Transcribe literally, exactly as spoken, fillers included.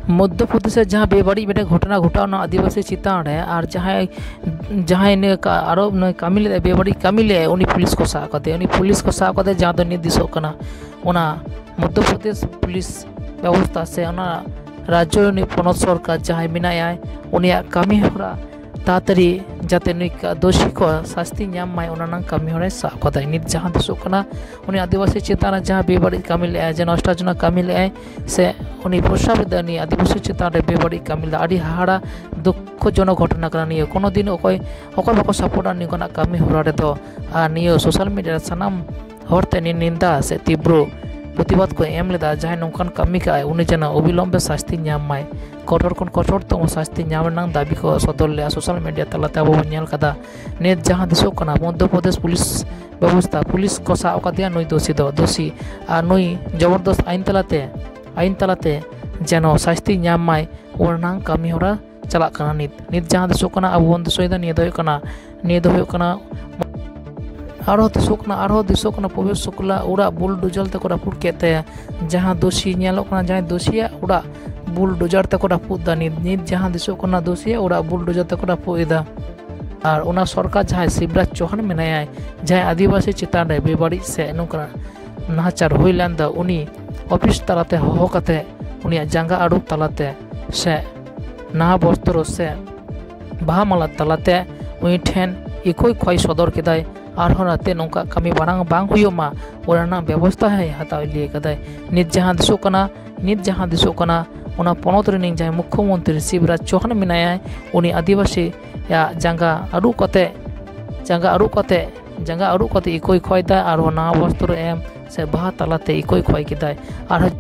ᱢᱚᱫᱽᱫᱷᱚ ᱯᱨᱚᱫᱮᱥ ᱨᱮ ᱡᱟᱦᱟᱸ ᱵᱮᱵᱟᱹᱲᱤᱡ ᱢᱤᱫᱴᱮᱱ ᱜᱷᱚᱴᱚᱱᱟ ᱜᱷᱚᱴᱟᱣ ᱮᱱᱟ ᱟᱹᱫᱤᱵᱟᱹᱥᱤ ᱪᱮᱛᱟᱱ ᱨᱮ, ᱟᱨ ᱡᱟᱦᱟᱸᱭ ᱡᱟᱦᱟᱸᱭ ᱱᱤᱭᱟᱹ ᱠᱟ- ᱟᱨᱚ ᱱᱩᱭ ᱠᱟᱹᱢᱤ ᱞᱮᱫᱟᱭ, ᱵᱮᱵᱟᱹᱲᱤᱡ ᱠᱟᱹᱢᱤ ᱞᱮᱫᱟᱭ, ᱩᱱᱤ ᱯᱩᱞᱤᱥ ᱠᱚ ᱥᱟᱵ ᱠᱟᱫᱮᱭᱟ᱾ ᱩᱱᱤ ᱯᱩᱞᱤᱥ ᱠᱚ ᱥᱟᱵ ᱠᱟᱫᱮᱭᱟ, ᱡᱟᱦᱟᱸ ᱫᱚ ᱱᱤᱛ ᱫᱤᱥᱟᱹᱜ ᱠᱟᱱᱟ ᱚᱱᱟ ᱢᱚᱫᱽᱫᱷᱚ ᱯᱨᱚᱫᱮᱥ ᱯᱩᱞᱤᱥ ᱵᱮᱵᱚᱥᱛᱷᱟ ᱥᱮ ᱚᱱᱟ ᱨᱟᱡᱽᱡᱚ ᱨᱤᱱᱤᱡ ᱯᱚᱱᱚᱛ ᱥᱚᱨᱠᱟᱨ ᱡᱟᱦᱟᱸᱭ ᱢᱮᱱᱟᱭᱟ, ᱩᱱᱤᱭᱟᱜ ᱠᱟᱹᱢᱤ ᱦᱚᱨᱟ ᱛᱟᱲᱟᱛᱟᱲᱤ ᱡᱟᱛᱮ ᱱᱩᱭ ᱠᱟ- ᱫᱳᱥᱤ ᱠᱚ ᱥᱟᱥᱛᱤ ᱧᱟᱢ ᱢᱟᱭ, ᱚᱱᱟ ᱨᱮᱱᱟᱜ ᱠᱟᱹᱢᱤ ᱦᱚᱨᱟᱭ ᱥᱟᱵ ᱠᱟᱫᱟᱭ᱾ ᱱᱤᱛ ᱡᱟᱦᱟᱸ ᱫᱤᱥᱟᱹᱜ ᱠᱟᱱᱟ, ᱩᱱᱤ ᱟᱹᱫᱤᱵᱟᱹᱥᱤ ᱪᱮᱛᱟᱱ ᱨᱮ ᱡᱟᱦᱟᱸ ᱵᱮᱵᱟᱹᱲᱤᱡ ᱠᱟᱹᱢᱤ ᱞᱮᱫᱟᱭ, ᱡᱮ ᱱᱚᱥᱴᱟᱪᱚᱱᱟ ᱠᱟᱹᱢᱤ ᱞᱮᱫᱟᱭ, ᱥᱮ ᱩᱱᱤ ᱯᱨᱚᱥᱟᱵ ᱞᱮᱫᱟ, ᱩᱱᱤ ᱟᱹᱫᱤᱵᱟᱹᱥᱤ ᱪᱮᱛᱟᱱ ᱨᱮ ᱵᱮᱵᱟᱹᱲᱤᱡ ᱠᱟᱹᱢᱤ ᱞᱮᱫᱟ᱾ ᱟᱹᱰᱤ ᱦᱟᱦᱟᱲᱟ ᱫᱩᱠᱠᱷᱚᱡᱚᱱᱚᱠ ᱜᱷᱚᱴᱚᱱᱟ ᱠᱟᱱᱟ ᱱᱤᱭᱟᱹ᱾ ᱠᱳᱱᱳ ᱫᱤᱱ ᱚᱠᱚᱭ ᱚᱠᱚᱭ ᱵᱟᱠᱚ ᱥᱟᱯᱳᱨᱴᱟ ᱱᱚᱝᱠᱟᱱᱟᱜ ᱠᱟᱹᱢᱤ ᱦᱚᱨᱟ ᱨᱮᱫᱚ᱾ ᱟᱨ ᱱᱤᱭᱟᱹ ᱥᱳᱥᱟᱞ ᱢᱤᱰᱤᱭᱟ ᱨᱮ ᱥᱟᱱᱟᱢ ᱦᱚᱲᱛᱮ ᱱᱤ- ᱱᱤᱱᱫᱟ ᱥᱮ ᱛᱤᱵᱨᱚ ᱯᱨᱚᱛᱤᱵᱟᱫ ᱠᱚ ᱮᱢ ᱞᱮᱫᱟ᱾ ᱡᱟᱦᱟᱸᱭ ᱱᱚᱝᱠᱟᱱ ᱠᱟᱹᱢᱤ ᱠᱟᱜᱼᱟᱭ, ᱩᱱᱤ ᱡᱮᱱᱚ ᱚᱵᱤᱞᱚᱢᱵᱮ ᱥᱟᱥᱛᱤ ᱧᱟᱢ ᱢᱟᱭ, ᱠᱚᱴᱚᱨ ᱠᱷᱚᱱ ᱠᱚᱴᱚᱨᱛᱚᱢᱚ ᱥᱟᱥᱛᱤ ᱧᱟᱢ ᱨᱮᱱᱟᱜ ᱫᱟᱹᱵᱤ ᱠᱚ ᱥᱚᱫᱚᱨ ᱞᱮᱫᱼᱟ᱾ ᱥᱳᱥᱟᱞ ᱢᱤᱰᱤᱭᱟ ᱛᱟᱞᱟᱛᱮ ᱟᱵᱚ ᱵᱚᱱ ᱧᱮᱞ ᱠᱟᱫᱟ᱾ ᱱᱤᱛ ᱡᱟᱦᱟᱸ ᱫᱤᱥᱚᱜ ᱠᱟᱱᱟ, ᱢᱚᱫᱽᱫᱷᱚ ᱯᱨᱚᱫᱮᱥ ᱯᱩᱞᱤᱥ ᱵᱮᱵᱚᱥᱛᱷᱟ, ᱯᱩᱞᱤᱥ ᱠᱚ ᱥᱟᱵ ᱟᱠᱟᱫᱮᱭᱟ ᱱᱩᱭ ᱫᱳᱥᱤ ᱫᱚ, ᱫᱳᱥᱤ᱾ ᱟᱨ ᱱᱩᱭ ᱡᱚᱵᱚᱨᱫᱚᱥᱛ ᱟᱭᱤᱱ ᱛᱟᱞᱟᱛᱮ, ᱟᱭᱤᱱ ᱛᱟᱞᱟᱛᱮ ᱡᱮᱱᱚ ᱥᱟᱥᱛᱤ ᱧᱟᱢ ᱢᱟᱭ, ᱚᱱᱟ ᱨᱮᱱᱟᱜ ᱠᱟᱹᱢᱤ ᱦᱚᱨᱟ ᱪᱟᱞᱟᱜ ᱠᱟᱱᱟ᱾ ᱱᱤᱛ ᱱᱤᱛ ᱡᱟᱦᱟᱸ ᱫᱤᱥᱚᱜ ᱠᱟᱱᱟ, ᱟᱵᱚ ᱵᱚᱱ ᱫᱤᱥᱟᱹᱭᱮᱫᱟ, ᱱᱤᱭᱟᱹ ᱫᱚ ᱦᱩᱭᱩᱜ ᱠᱟᱱᱟ, ᱱᱤᱭᱟᱹ ᱫᱚ ᱦᱩᱭᱩᱜ ᱠᱟᱱᱟ ᱟᱨᱦᱚᱸ ᱫᱤᱥᱚᱜ ᱠᱟᱱᱟ, ᱟᱨᱦᱚᱸ ᱫᱤᱥᱚᱜ ᱠᱟᱱᱟ ᱯᱨᱚᱵᱤᱨ ᱥᱩᱠᱞᱟ ᱚᱲᱟᱜ ᱵᱩᱞᱰᱳᱡᱟᱨ ᱛᱮᱠᱚ ᱨᱟᱹᱯᱩᱫ ᱠᱮᱫ ᱛᱟᱭᱟ᱾ ᱡᱟᱦᱟᱸ ᱫᱳᱥᱤ ᱧᱮᱞᱚᱜ ᱠᱟᱱᱟ, ᱡᱟᱦᱟᱸᱭ ᱫᱳᱥᱤᱭᱟᱜ ᱚᱲᱟᱜ ᱵᱩᱞᱰᱳᱡᱟᱨ ᱛᱮᱠᱚ ᱨᱟᱹᱯᱩᱫ ᱮᱫᱟ᱾ ᱱᱤᱛ ᱱᱤᱛ ᱡᱟᱦᱟᱸ ᱫᱤᱥᱚᱜ ᱠᱟᱱᱟ, ᱫᱳᱥᱤᱭᱟᱜ ᱚᱲᱟᱜ ᱵᱩᱞᱰᱳᱡᱟᱨ ᱛᱮᱠᱚ ᱨᱟᱹᱯᱩᱫ ᱮᱫᱟ᱾ ᱟᱨ ᱚᱱᱟ ᱥᱚᱨᱠᱟᱨ ᱡᱟᱦᱟᱸᱭ ᱥᱤᱵᱨᱟᱡᱽ ᱪᱳᱦᱟᱱ ᱢᱮᱱᱟᱭᱟ, ᱡᱟᱦᱟᱸᱭ ᱟᱹᱫᱤᱵᱟᱹᱥᱤ ᱪᱮᱛᱟᱱ ᱨᱮ ᱵᱮᱵᱟᱹᱲᱤᱡ ᱥᱮ ᱱᱚᱝᱠᱟᱱᱟᱜ ᱱᱟᱦᱟᱪᱟᱨ ᱦᱩᱭ ᱞᱮᱱ ᱫᱚ, ᱩᱱᱤ ᱚᱯᱷᱤᱥ ᱛᱟᱞᱟᱛᱮ ᱦᱚᱦᱚ ᱠᱟᱛᱮ, ᱩᱱᱤᱭᱟᱜ ᱡᱟᱸᱜᱟ ᱟᱹᱨᱩᱵ ᱛᱟᱞᱟᱛᱮ ᱥᱮ ᱱᱟᱦᱟ ᱵᱚᱥᱛᱨᱚ ᱥᱮ ᱵᱟᱦᱟ ᱢᱟᱞᱟ ᱛᱟᱞᱟᱛᱮ ᱩᱱᱤ ᱴᱷᱮᱱ ᱤᱠᱳᱭ ᱠᱷᱚᱭ ᱥᱚᱫᱚᱨ ᱠᱮᱫᱟᱭ᱾ ᱟᱨᱦᱚᱸ ᱱᱟᱛᱮ ᱱᱚᱝᱠᱟ ᱠᱟᱹᱢᱤ ᱢᱟᱨᱟᱝ ᱵᱟᱝ ᱦᱩᱭᱩᱜ ᱢᱟ, ᱚᱱᱟ ᱨᱮᱱᱟᱜ ᱵᱮᱵᱚᱥᱛᱷᱟ ᱦᱚᱸᱭ ᱦᱟᱛᱟᱣ ᱤᱫᱤ ᱠᱟᱫᱟᱭ᱾ ᱱᱤᱛ ᱡᱟᱦᱟᱸ ᱫᱤᱥᱚᱜ ᱠᱟᱱᱟ, ᱱᱤᱛ ᱡᱟᱦᱟᱸ ᱫᱤᱥᱚᱜ ᱠᱟᱱᱟ, ᱚᱱᱟ ᱯᱚᱱᱚᱛ ᱨᱤᱱᱤᱡ ᱡᱟᱦᱟᱸᱭ ᱢᱩᱠᱠᱷᱚ ᱢᱚᱱᱛᱨᱤ ᱥᱤᱵᱨᱟᱡᱽ ᱪᱳᱦᱟᱱ ᱢᱮᱱᱟᱭᱟ, ᱩᱱᱤ ᱟᱹᱫᱤᱵᱟᱹᱥᱤᱭᱟᱜ ᱡᱟᱸᱜᱟ ᱟᱹᱨᱩᱵ ᱠᱟᱛᱮ, ᱡᱟᱸᱜᱟ ᱟᱹᱨᱩᱵ ᱠᱟᱛᱮ, ᱡᱟᱸᱜᱟ ᱟᱹᱨᱩᱵ ᱠᱟᱛᱮ ᱤᱠᱳᱭ ᱠᱷᱚᱭ ᱫᱟ᱾ ᱟᱨᱦᱚᱸ ᱱᱟᱣᱟ ᱵᱚᱥᱛᱨᱚ ᱮᱢ ᱥᱮ ᱵᱟᱦᱟ ᱛᱟᱞᱟᱛᱮ ᱤᱠᱳᱭ ᱠᱷᱚᱭ ᱠᱮᱫᱟᱭ᱾ ᱟᱨᱦᱚᱸ